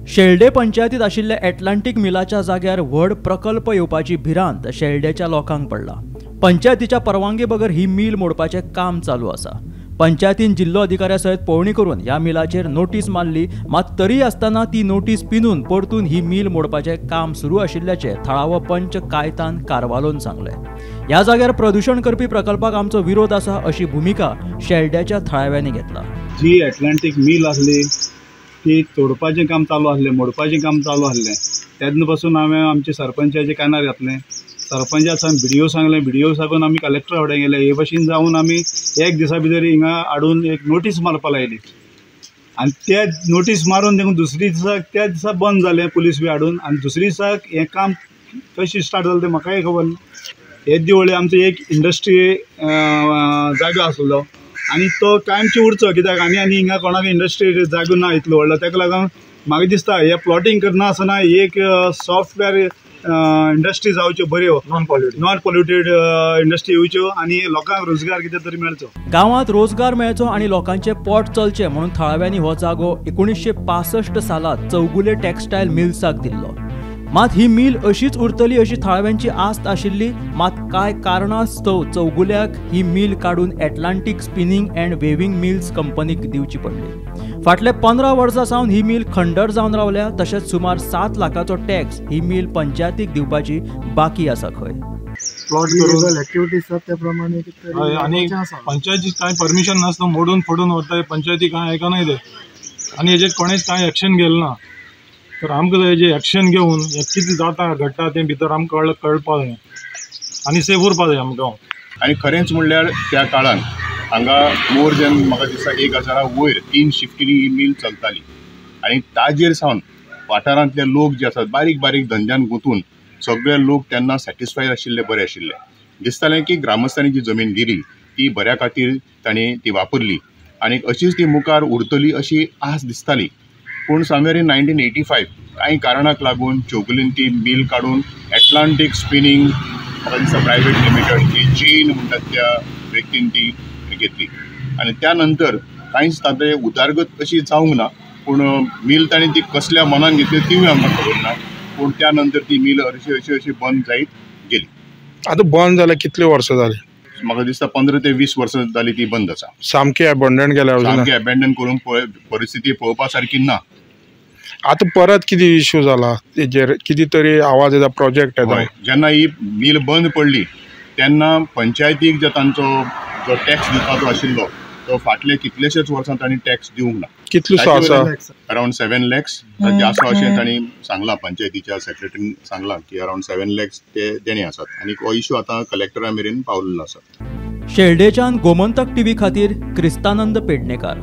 शेल्डे पंचायतीत आशिल्ल्या एटलांटीक मिलाच्या जाग्यार व्हड प्रकल्प येवपाची भिरांत शेल्डेच्या लोकांक पडला. पंचायतीच्या परवानगी बगर ही मील मोडपाचें काम चालू आसा. पंचायतीन जिल्लो अधिकाऱ्या सयत पळोवणी करून ह्या मिलाचेर नोटीस मारली, मात तरी आसतना ती नोटीस पिनून परतून ही मील मोडपाचें काम सुरू आशिल्ल्याचें थळावो पंच कायतान कारवालोन सांगलें. ह्या जाग्यार प्रदूशण करपी प्रकल्पाक आमचो विरोध आसा अशी भुमिका शेल्ड्याच्या थळाव्यांनी घेतला. जी एटलांटीक मील आसली ती तोडपाचें काम चालू आसलें, मोडपाचें काम चालू आसलें. तेन्ना पासून हांवें आमच्या सरपंचाचे कानार घातलें. सरपंचा सावन बिडिओ सांगलें, बिडिओ साकून आमी कलेक्टरा फुडें गेले. हे भाशेन जावन आमी एक दिसा भितर हिंगा हाडून एक नोटीस मारपा लायली आनी ते नोटीस मारून देखून दुसरे दिसाक त्या दिसा बंद जालें, पुलीस बी हाडून. आनी दुसरे दिसाक हें काम कशें स्टार्ट जालें तें म्हाकाय खबर ना. हे दिवळे आमचो एक इंडस्ट्री जागो आसलो आनी तो कायमची उरचो, कित्याक आनी आनी हिंगा कोणाक इंडस्ट्री जागो ना इतलो व्हडलो. ताका लागून म्हाका दिसता हे प्लॉटींग करना आसतना एक सॉफ्टवेअर इंडस्ट्री जावच्यो बऱ्यो, नॉन पॉल्युटेड इंडस्ट्री येवच्यो आनी लोकांक रोजगार कितें तरी मेळचो, गांवांत रोजगार मेळचो आनी लोकांचें पोट चलचें म्हणून थळाव्यांनी हो जागो 1965 सालांत चौगुले टेक्सटायल मिल्साक दिल्लो. मात ही मील अशीच उरतली अशी थळाव्यांची आस्त आशिल्ली. मात कांय कारणास्तव चौगुल्याक ही मील काडून Atlantic spinning and weaving mills कंपनीक दिवची पडली. फाटले 15 वर्सां सावन ही मील खंडर जावन रावल्या. तशेंच सुमार 7 लाखाचो टॅक्स ही मील पंचायतीक दिवपाची बाकी आसा खंय. आनी पंचायतीक कांय परमिशन नासता, मोडून फोडून वताय, पंचायती कांय आयकनाय ते आनी हेजेर कोणेच कांय एक्शन घेतलें ना. तर आमकां हेजेर एक्शन घेवन हें कितें जाता घडटा तें भितर आमकां कळपाक जाय आनी सेफ उरपाक जाय आमकां. आनी खरेंच म्हणल्यार त्या काळान हांगा मोर देन म्हाका दिसता 1000 वयर 3 शिफ्टींनी ही मील चलताली आनी ताजेर सावन वाठारांतले लोक जे आसात बारीक बारीक धंद्यान गुंतून सगळे लोक तेन्ना सॅटिस्फायड आशिल्ले, बरे आशिल्ले. दिसतालें की ग्रामस्थांनी जी जमीन दिली ती बऱ्या खातीर तांणी ती वापरली आनी अशीच ती मुखार उरतली अशी आस दिसताली. पूण समवेर इन 1985 कांय कारणाक लागून चौगुलीन ती मील काडून एटलांटीक स्पिनींग म्हाका दिसता प्रायवेट लिमिटेड ही चेन म्हणटात त्या व्यक्तीन ती घेतली आनी त्या नंतर कांयच तातूंत उदारगत अशी जावंक ना. पूण मील तांणी ती कसल्या मनान घेतली तिवूय आमकां खबर ना. पूण त्या नंतर ती मील अशी अशी अशी बंद जायत गेली. आतां बंद जाल्यार कितली वर्सां जाली? म्हाका दिसता 15 ते 20 वर्सां जाली ती बंद आसा. सामकी एबंडन केल्या, सामकी एबंडन करून परिस्थिती पळोवपा सारकी ना. आतां परत कितें इश्यू जाला तेजेर, कितें तरी आवाज येता, प्रोजेक्ट येता. जेन्ना ही मील बंद पडली तेन्ना पंचायतीक जो तांचो जो टॅक्स दिवपाचो आशिल्लो तो फाटले कितलेशेच वर्सां तांणी टॅक्स दिवंक ना. कितलोसो आसा? अरावंड 7 लॅक्स ताचे आसा अशें तांणी सांगलां, पंचायतीच्या सेक्रेटरीन सांगलां की अरावंड 7 लॅक्स ते देणे आसात आनी हो इश्यू आतां कलेक्टरा मेरेन पावलेलो आसा. शेल्डेच्यान गोमंतक टीव्ही खातीर क्रिस्तानंद पेडणेकार.